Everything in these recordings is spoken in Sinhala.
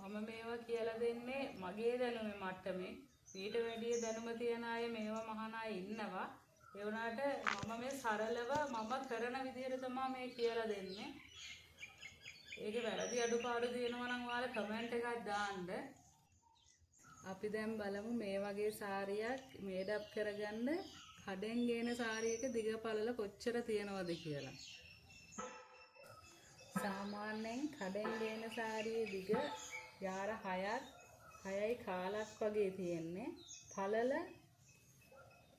මම මේවා කියලා දෙන්නේ මගේ දැනුමේ මට්ටමේ. ඊට වැඩිය දැනුම තියන අය මේවා මහන අය ඉන්නවා. ඒ වුණාට මම මේ සරලව මම කරන විදිහට තමයි මේ කියලා දෙන්නේ. ඒකේ වැරදි අඩුපාඩු තියෙනවා නම් ඔයාලා කමෙන්ට් එකක් දාන්න. අපි දැන් බලමු මේ වගේ සාරියක් මේඩ් අප් කරගන්න කඩෙන් ගේන සාරියක දිග පළල කොච්චර තියෙනවද කියලා. සාමාන්‍යයෙන් කඩෙන් ගේන සාරියේ දිග යාර 6ක් 6යි කාලක් වගේ තියෙන්නේ. පළල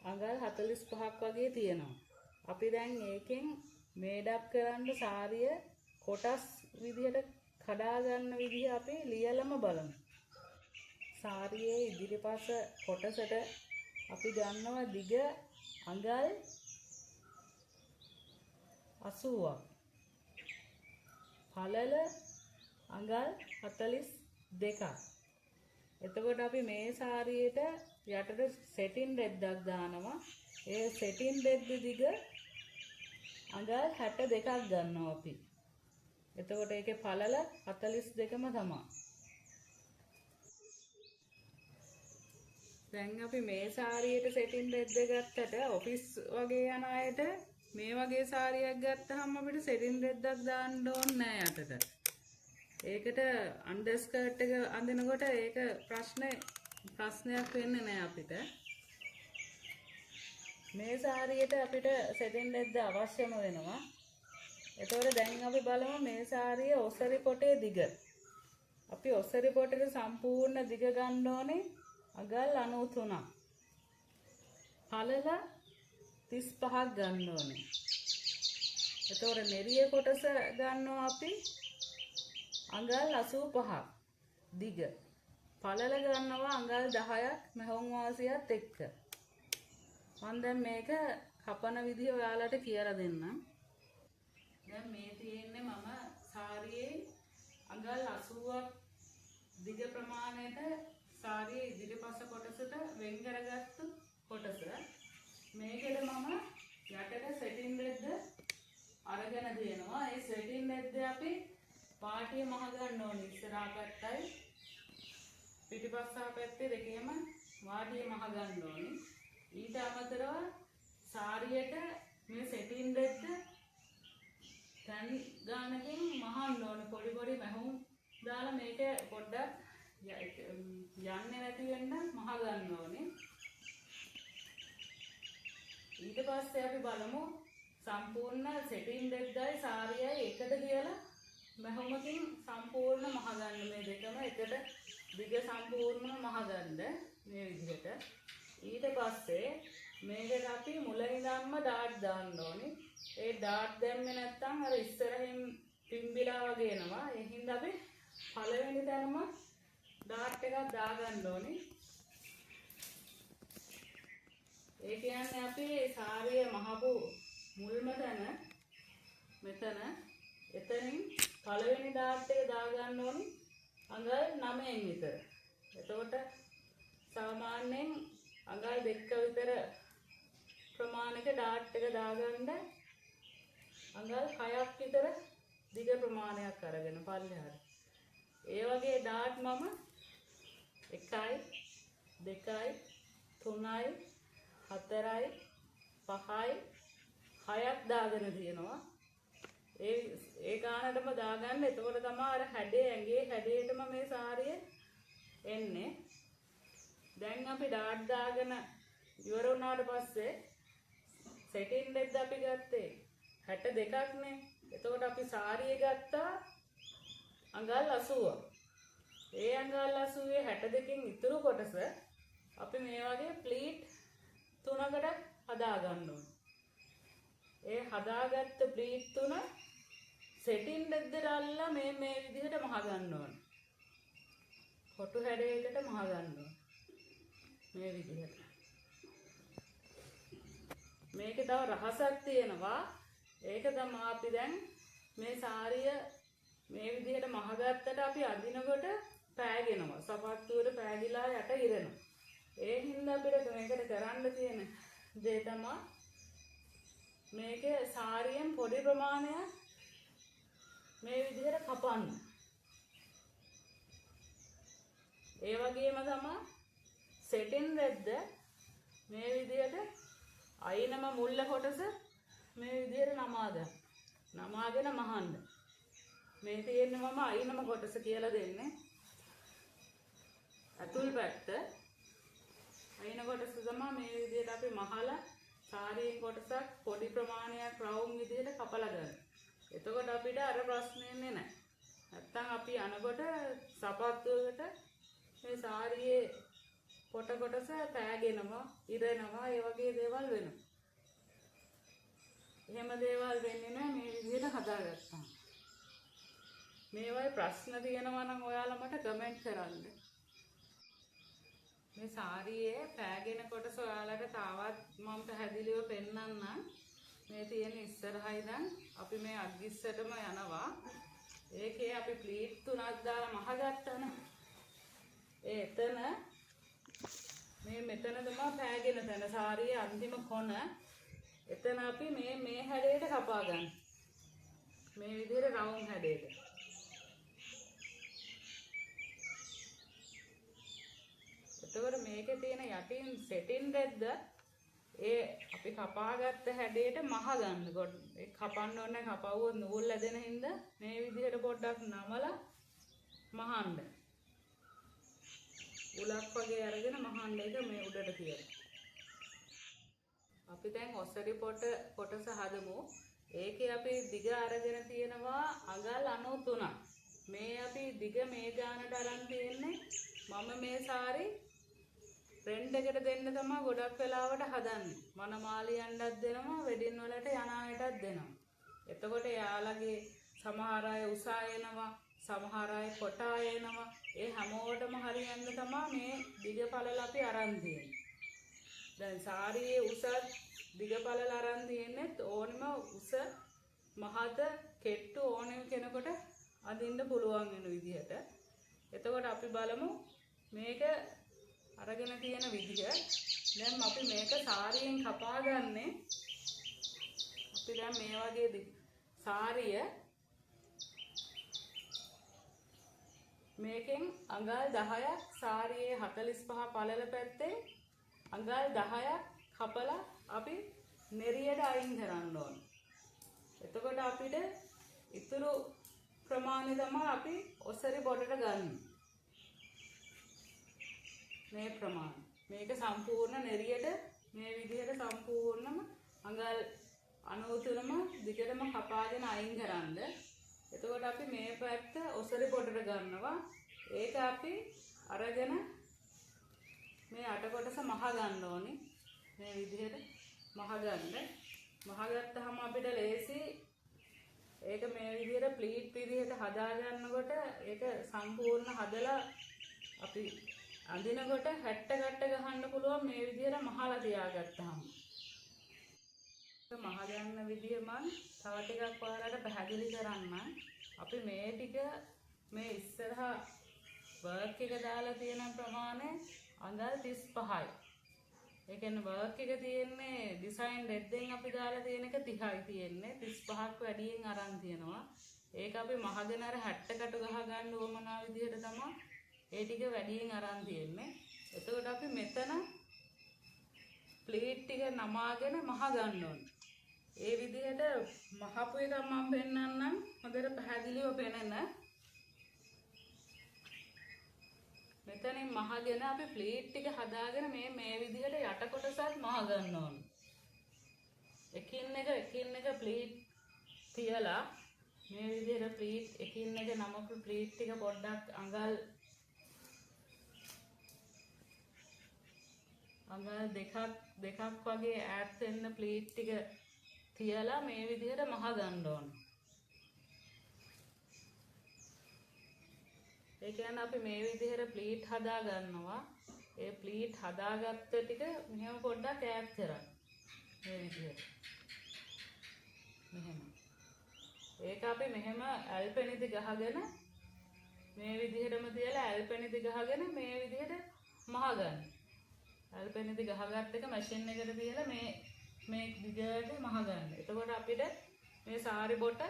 අඟල් 45ක් වගේ තියෙනවා. අපි දැන් ඒකෙන් මේඩ් අප් කරන්න සාරිය කොටස් විදිහට කඩා ගන්න විදිහ අපි ලියලම බලමු. සාරියේ ඉදිරිපස කොටසට අපි ගන්නවා දිග අඟල් 80ක්. පළල අඟල් 42ක්. එතකොට අපි මේ සාරියට යටට සෙටින් රෙද්දක් දානවා. ඒ සෙටින් රෙද්ද දිග අඟල් 62ක් ගන්නවා අපි. එතකොට ඒකේ පළල 42ම තමයි. දැන් අපි මේ සාරියට සෙටින් රෙද්ද ගත්තට ඔෆිස් වගේ යන අයට මේ වගේ සාරියක් ගත්තහම අපිට සෙටින් රෙද්දක් දාන්න ඕනේ නෑ යටට. ඒකට අන්ඩර් ස්කර්ට් එක අඳිනකොට ඒක ප්‍රශ්නයක් වෙන්නේ නෑ අපිට. මේ සාරියට අපිට සෙටින් රෙද්ද අවශ්‍යම වෙනවා. එතකොට දැන් අපි බලමු මේ සාරිය ඔසරි පොටේ දිග. අපි ඔසරි පොටේ සම්පූර්ණ දිග ගන්න ඕනේ අඟල් 93ක්. පළල 35ක් ගන්න ඕනේ. එතකොට නෙරිය කොටස ගන්නවා අපි අඟල් 85ක් දිග. පළල ගන්නවා අඟල් 10ක් මැහුම් වාසියත් එක්ක. මම දැන් මේක කපන විදිහ ඔයාලට කියලා දෙන්නම්. දැන් මේ තියෙන්නේ මම සාරියේ අඟල් 80ක් දිග ප්‍රමාණයට සාරියේ ඉදිරිපස කොටසට වෙන් කරගත්තු කොටස. මේකෙද මම යටට සෙටින් රෙද්ද අරගෙන දෙනවා. ඒ සෙටින් රෙද්ද අපි පාටිය මහ ගන්න ඕනේ. ඉස්සරහා පැත්තයි පිටිපස්සා පැත්තේ දෙකේම වාටිය මහ ගන්න ඕනේ. ඊට අමතරව සාරියට මේ සෙටින් රෙද්ද තැන් ගානකින් මහන්න ඕනේ. පොඩි පොඩි මැහුම් දාලා මේක පොඩ්ඩක් යන්නේ නැති වෙන්න මහ ගන්න ඕනේ. ඊට පස්සේ අපි බලමු සම්පූර්ණ සෙටින් රෙද්දයි සාරියයි එකට කියලා මැහුමකින් සම්පූර්ණ මහ ගන්න. මේ දෙකම එකට දිග සම්පූර්ණව මහ ගන්න මේ විදිහට. ඊට පස්සේ මේකට අපි මුල ඉඳන්ම ඩාට් දාන්න ඕනේ. ඒ ඩාට් දැම්මේ නැත්නම් අර ඉස්සරහින් පිම්බිලා වගේ එනවා. ඒ හින්දා අපි පළවෙනි තැනම ඩාට් එකක් දාගන්න ඕනේ. ඒ කියන්නේ අපි සාරිය මහපු මුල්ම තැන මෙතන එතනින් පළවෙනි ඩාට් එක දාගන්න ඕනේ අඟල් 9න් විතර. එතකොට සාමාන්‍යයෙන් අඟල් 2 විතර ප්‍රමාණයක ඩාට් එක දාගන්න අඟල් 6ක් විතර දිග ප්‍රමාණයක් අරගෙන පල්ලෙහාට. ඒ වගේ ඩාට් මම 1යි 2යි 3යි 4යි 5යි 6ක් දාගෙන තියෙනවා. ඒ ගානටම දාගන්න. එතකොට තමයි අර හැඩේ ඇඟේ හැඩයටම මේ සාරිය එන්නේ. දැන් අපි ඩාට් දාගෙන ඉවර වුණාට පස්සේ සෙටින් රෙද්ද අපි ගත්තේ 62ක් නේ. එතකොට අපි සාරිය ගත්තා අඟල් 80ක්. ඒ අඟල් 80 62කින් ඉතුරු කොටස අපි මේ වගේ ප්ලීට් තුනකට හදා ගන්න ඕනේ. ඒ හදාගත්ත ප්ලීට් තුන සෙටින් රෙද්දට අල්ලලා මේ විදිහට මහ ගන්න ඕනේ. කොටු හැඩයකට මහ ගන්න ඕනේ. මේ විදිහට. මේකේ තව රහසක් තියෙනවා. ඒක තමයි අපි දැන් මේ සාරිය මේ විදිහට මහගත්තට අපි අදිනකොට පෑගෙනවා. සපත්තුවට පෑගිලා යට ඉරෙනවා. ඒ හින්දා අපිට මේකට කරන්න තියෙන දේ තමයි මේකේ සාරියෙන් පොඩි ප්‍රමාණයක් මේ විදිහට කපන්න. ඒ වගේම තමයි සෙටින් රෙද්ද මේ විදියට අයිනම මුල්ල කොටස මේ විදියට නමා ගන්න. නමාගෙන මහන්න. මේ තියෙන්නේ මම අයිනම කොටස කියලා දෙන්නේ. ඇතුල් පැත්ත අයින කොටස තමයි මේ විදියට අපි මහලා සාරියෙන් කොටසක් පොඩි ප්‍රමාණයක් රවුම් විදියට කපලා ගන්න. එතකොට අපිට අර ප්‍රශ්නේ එන්නේ නැහැ. නැත්තම් අපි අනකොට සපත්තුවකට මේ සාරියේ පොට කොටස පෑගෙනවා, ඉරෙනවා, ඒ වගේ දේවල් වෙනවා. එහෙම දේවල් වෙන්නේ නැහැ මේ විදිහට හදාගත්තාම. මේ වගේ ප්‍රශ්න තියෙනවා නම් ඔයාලා මට කමෙන්ට් කරන්න. මේ සාරියේ පෑගෙන කොටස ඔයාලට තවත් මම පැහැදිලිව පෙන්නන්නම්. මේ තියෙන ඉස්සරහා ඉඳන් අපි මේ අග්ගිස්සටම යනවා. ඒකේ අපි ප්ලීට් තුනක් දාලා මහගත්තනේ. ඒ එතන මේ මෙතන තමයි පෑගෙන තැන සාරියේ අන්තිම කොන. එතන අපි මේ හැඩයට කපා ගන්න. මේ විදිහට රවුම් හැඩයට. එතකොට මේකේ තියෙන යටින් සෙටින් රෙද්ද ඒ අපි කපාගත්ත හැඩයට මහ ගන්න. ඒ කපන්න ඕනේ කපවුවොත් නූල් ඇදෙන හින්දා මේ විදිහට පොඩ්ඩක් නමලා මහන්න. උලක් වගේ අරගෙන මහන්න එක මේ උඩට තියලා. අපි දැන් ඔසරි පොට කොටස හදමු. ඒකේ අපි දිග අරගෙන තියෙනවා අඟල් 93ක්. මේ අපි දිග මේ ගානට අරන් තියෙන්නේ. මම මේ සාරි රෙන්ට් එකට දෙන්න තමයි ගොඩක් වෙලාවට හදන්නේ. මනමාලියන්ටත් දෙනවා, වෙඩින් වලට යන අයටත් දෙනවා. එතකොට එයාලගේ සමහර අය උසා එනවා, සමහර අය කොටා එනවා. ඒ හැමෝටම හරියන්න තමයි මේ දිග පළල අපි අරන් තියෙන්නේ. දැන් සාරියේ උසත් දිග පළල අරන් තියෙන්නේත් ඕනෙම උස මහත කෙට්ටු ඕනෙම කෙනෙකුට අඳින්න පුළුවන් වෙන විදිහට. එතකොට අපි බලමු මේක අරගෙන තියෙන විදිහ. දැන් අපි මේක සාරියෙන් කපා ගන්නෙ. අපි දැන් මේ වගේ සාරිය මේකෙන් අඟල් 10ක් සාරියේ 45 පළල පැත්තෙන් අඟල් 10ක් කපලා අපි නෙරියට අයින් කරන්න ඕන. එතකොට අපිට ඉතුරු ප්‍රමාණය තමයි අපි ඔසරි බොඩට ගන්න. මේ ප්‍රමාණය. මේක සම්පූර්ණ නෙරියට මේ විදිහට සම්පූර්ණම අඟල් 93ම දිගටම කපාගෙන අයින් කරන්න. එතකොට අපි මේ පැත්ත ඔසරි පොටට ගන්නවා. ඒක අපි අරගෙන මේ අට කොටස මහ ගන්න ඕනි. මේ විදිහට මහ ගන්න. මහ ගත්තාම අපිට ලේසි ඒක මේ විදිහට ප්ලීට් විදිහට හදා ගන්නකොට ඒක සම්පූර්ණ හදලා අපි අඳිනකොට හැට්ට කට්ට ගහන්න පුළුවන් මේ විදිහට මහලා තියාගත්තාම. මහ ගන්න විදිය මං තව ටිකක් ඔයාලට පැහැදිලි කරන්නම්. අපි මේ ටික මේ ඉස්සරහා වර්ක් එක දාලා තියෙන ප්‍රමාණය අඟල් 35යි. ඒ කියන්නේ වර්ක් එක තියෙන්නේ ඩිසයින් රෙද්දෙන් අපි දාලා තියෙන එක 30යි තියෙන්නේ. 35ක් වැඩියෙන් අරන් තියෙනවා. ඒක අපි මහගෙන අර හැට්ට කටු ගහ ගන්න උවමනා විදිහට තමයි ඒ ටික වැඩියෙන් අරන් තියෙන්නේ. එතකොට අපි මෙතන ප්ලේට් ටික නමාගෙන මහ ගන්න ඕනේ. ඒ විදිහට මහපු එකක් මම පෙන්නන්නම් හොඳට පැහැදිලිව පෙනෙන. මෙතනින් මහගෙන අපි ප්ලේට් ටික හදාගෙන මේ විදිහට යට කොටසත් මහ ගන්න ඕනේ. එකින් එක එකින් එක ප්ලේට් තියලා මේ විදිහට ප්ලේට් එකින් එක නමපු ප්ලේට් ටික පොඩ්ඩක් අඟල් දෙකක් වගේ ඈත් වෙන්න ප්ලේට් ටික තියලා මේ විදිහට මහ ගන්න ඕනේ. ඒ කියන්නේ අපි මේ විදිහට ප්ලීට් හදා ගන්නවා. ඒ ප්ලීට් හදාගත්ත ටික මෙහෙම පොඩ්ඩක් ඈත් කරන්න. මේ විදිහට. මෙහෙම. ඒක අපි මෙහෙම ඇල්පෙනිදි ගහගෙන මේ විදිහටම තියලා ඇල්පෙනිදි ගහගෙන මේ විදිහට මහ ගන්න. ඇල්පෙනිදි ගහගත්ත එක මැෂින් එකට තියලා මේ දිගට මහ ගන්න. එතකොට අපිට මේ සාරි බොට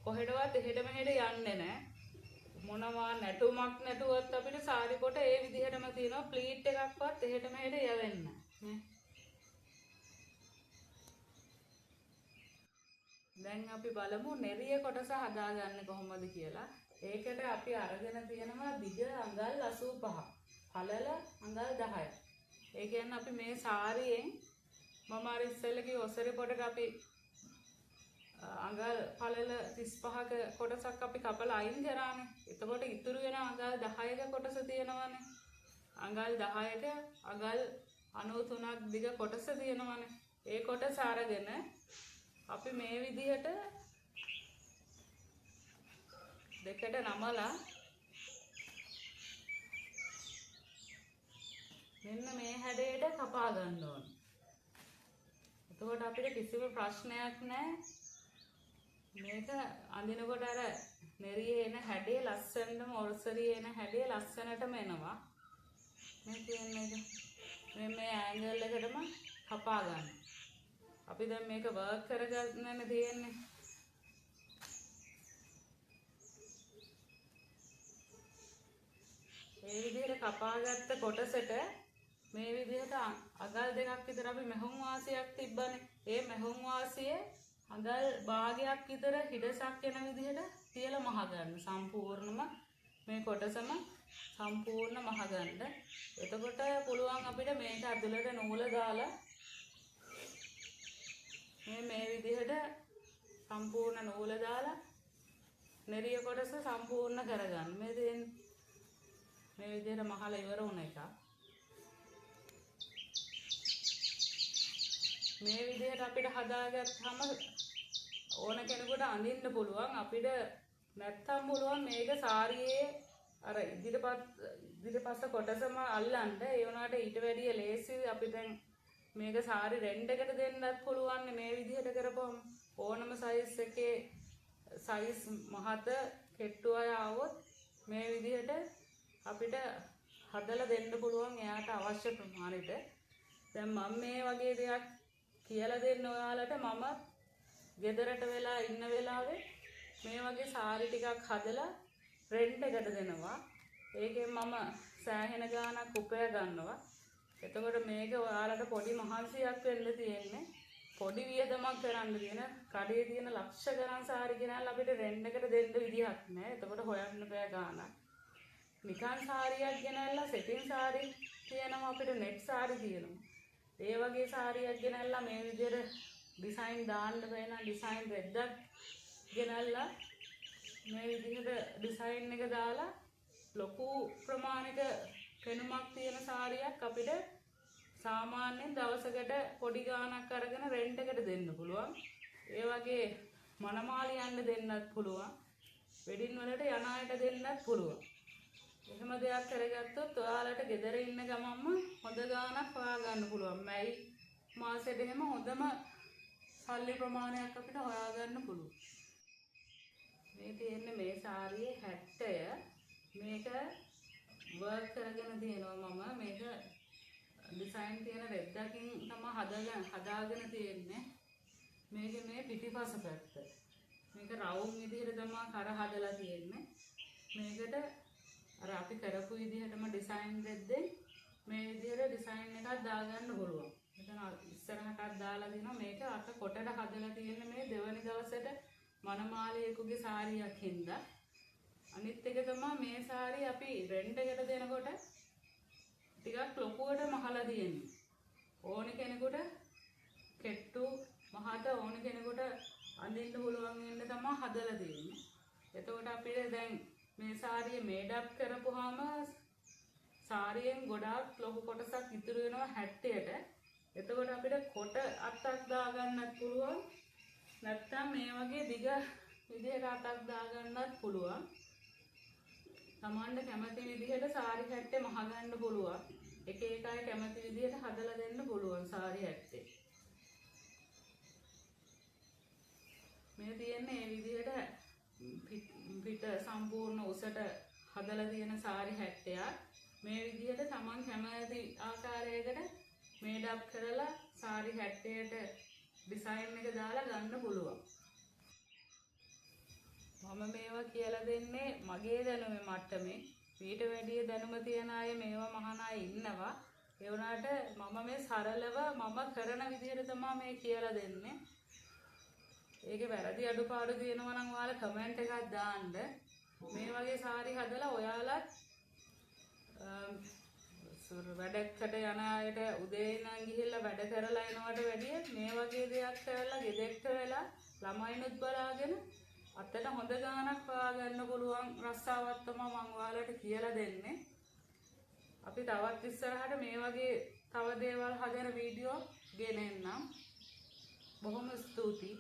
කොහෙටවත් එහෙට මෙහෙට යන්නේ නැහැ. මොනවා නැටුමක් නැටුවත් අපිට සාරි කොට ඒ විදිහටම තියෙනවා. ප්ලීට් එකක්වත් එහෙට මෙහෙට යවෙන්න නේ. දැන් අපි බලමු නෙරිය කොටස හදාගන්නේ කොහොමද කියලා. ඒකට අපි අරගෙන තියෙනවා දිග අඟල් 85, පළල අඟල් 10. ඒ කියන්නේ අපි මේ සාරියෙන් මම අර ඉස්සෙල්ලා කිව්ව ඔසරි පොටට අපි අඟල් පළල 35ක කොටසක් අපි කපලා අයින් කරානේ. එතකොට ඉතුරු වෙන අඟල් 10ක කොටස තියෙනවනේ. අඟල් 10ක අඟල් 93ක් දිග කොටස තියෙනවනේ. ඒ කොටස අරගෙන අපි මේ විදිහට දෙකට නමලා මෙන්න මේ හැඩයට කපා ගන්න ඕනේ. එතකොට අපිට කිසිම ප්‍රශ්නයක් නැහැ. මේක අඳිනකොට අර නෙරියේ එන හැඩේ ලස්සනටම, ඔරසරියේ එන හැඩේ ලස්සනටම එනවා. මේ තියෙන එක මේ ඇන්ගල් එකටම කපා ගන්න. අපි දැන් මේක වර්ක් කරගන්නනේ තියෙන්නේ. මේ විදිහට කපාගත්ත කොටසට මේ විදිහට අගල් දෙකක් විතර අපි මෙහුම් වාසියක් තිබ්බනේ. ඒ මෙහුම් වාසියේ අගල් භාගයක් විතර හිඩසක් එන විදිහට තියලා මහ ගන්න. සම්පූර්ණම මේ කොටසම සම්පූර්ණ මහ ගන්න. එතකොට පුළුවන් අපිට මේක ඇතුළට නූල දාලා මේ විදිහට සම්පූර්ණ නූල දාලා නෙරිය කොටස සම්පූර්ණ කරගන්න. මේ තියෙන්නේ මේ විදිහට මහලා ඉවර වුණ එක. මේ විදිහට අපිට හදාගත්තාම ඕන කෙනෙකුට අඳින්න පුළුවන්. අපිට නැත්තම් පුළුවන් මේක සාරියේ අර ඉදිරිපස කොටසම අල්ලන්න. ඒ වුණාට ඊට වැඩිය ලේසි අපි දැන් මේක සාරි රෙන්ට් එකට දෙන්නත් පුළුවන් මේ විදිහට කරපුවම. ඕනම සයිස් එකේ සයිස් මහත කෙට්ටු අය ආවොත් මේ විදිහට අපිට හදලා දෙන්න පුළුවන් එයාට අවශ්‍ය ප්‍රමාණයට. දැන් මම මේ වගේ දෙයක් කියලා දෙන්න ඔයාලට, මම ගෙදරට වෙලා ඉන්න වෙලාවේ මේ වගේ සාරි ටිකක් හදලා රෙන්ට් එකට දෙනවා. ඒකෙන් මම සෑහෙන ගාණක් උපය ගන්නවා. එතකොට මේක ඔයාලට පොඩි මහන්සියක් වෙන්න තියෙන්නේ. පොඩි වියදමක් කරන්න තියෙන කඩේ තියෙන ලක්ෂ ගණන් සාරි ගෙනල්ලා අපිට රෙන්ට් එකට දෙන්න විදිහක් නෑ. එතකොට හොයන්න බෑ ගාණක්. නිකන් සාරියක් ගෙනල්ලා සෙටින් සාරි තියෙනවා අපිට, නෙට් සාරි තියෙනවා. ඒ වගේ සාරියක් ගෙනල්ලා මේ විදිහට ඩිසයින් දාන්න බෑ නම් ඩිසයින් රෙද්දක් ගෙනල්ලා මේ විදිහට ඩිසයින් එක දාලා ලොකු ප්‍රමාණයක පෙනුමක් තියෙන සාරියක් අපිට සාමාන්‍යයෙන් දවසකට පොඩි ගාණක් අරගෙන රෙන්ට් එකට දෙන්න පුළුවන්. ඒ වගේ මනමාලි යන්න දෙන්නත් පුළුවන්. වෙඩින් වලට යන අයට දෙන්නත් පුළුවන්. එහෙම දෙයක් කරගත්තොත් ඔයාලට ගෙදර ඉන්න ගමන්ම හොඳ ගාණක් හොයාගන්න පුළුවන්. මැයි මාසෙට එහෙම හොඳම සල්ලි ප්‍රමාණයක් අපිට හොයාගන්න පුළුවන්. මේ තියෙන්නේ මේ සාරියේ හැට්ටය. මේක වර්ක් කරගෙන තියෙනවා මම. මේක ඩිසයින් තියෙන රෙද්දකින් තමයි හදාගෙන තියෙන්නේ. මේකේ මේ පිටිපස පැත්ත. මේක රවුම් විදිහට තමයි කර හදලා තියෙන්නේ. මේකට අර අපි කරපු විදිහටම ඩිසයින් රෙද්දෙන් මේ විදිහට ඩිසයින් එකක් දාගන්න පුළුවන්. මෙතන ඉස්සරහටත් දාලා දිනවා. මේක අත කොටට හදලා තියෙන්නේ මේ දෙවනි දවසට මනමාලියෙකුගේ සාරියක් හින්දා. අනිත් එක තමයි මේ සාරිය අපි රෙන්ට් එකට දෙනකොට ටිකක් ලොකුවට මහලා තියෙන්නේ. ඕනි කෙනෙකුට කෙට්ටු මහත ඕනි කෙනෙකුට අඳින්න පුළුවන් වෙන්න තමයි හදලා තියෙන්නේ. එතකොට අපිට දැන් මේ සාරිය මේඩ් අප් කරපුවාම සාරියෙන් ගොඩාක් ලොකු කොටසක් ඉතුරු වෙනවා හැට්ටයට. එතකොට අපිට කොට අත්තක් දාගන්නත් පුළුවන්. නැත්තම් මේ වගේ දිග විදිහට අතක් දාගන්නත් පුළුවන්. තමන්ට කැමති විදිහට සාරි හැට්ටේ මහගන්න පුළුවන්. එක එක අය කැමති විදිහට හදලා දෙන්න පුළුවන් සාරි හැට්ටේ. මේ තියෙන්නේ මේ විදිහට පිට සම්පූර්ණ උසට හදලා තියෙන සාරි හැට්ටයක්. මේ විදිහට තමන් කැමති ආකාරයකට මේඩ් අප් කරලා සාරි හැට්ටයට ඩිසයින් එක දාලා ගන්න පුළුවන්. මම මේවා කියලා දෙන්නේ මගේ දැනුමේ මට්ටමේ. මීට වැඩිය දැනුම තියන අය මේවා මහන අය ඉන්නවා. ඒ වුණාට මම මේ සරලව මම කරන විදිහට තමයි මේ කියලා දෙන්නේ. ඒකේ වැරදි අඩුපාඩු තියෙනවා නම් ඔයාලා කමෙන්ට් එකක් දාන්න. මේ වගේ සාරි හදලා ඔයාලත් වැඩකට යන අයට උදේ ඉඳන් ගිහිල්ලා වැඩ කරලා එනවට වැඩිය මේ වගේ දෙයක් කරලා ගෙදරට වෙලා ළමයිනුත් බලාගෙන අතට හොඳ ගාණක් හොයාගන්න පුළුවන් රස්සාවක් තමයි මම ඔයාලට කියලා දෙන්නේ. අපි තවත් ඉස්සරහට මේ වගේ තව දේවල් හදන වීඩියෝ ගෙනෙන්නම්. බොහොම ස්තුතියි.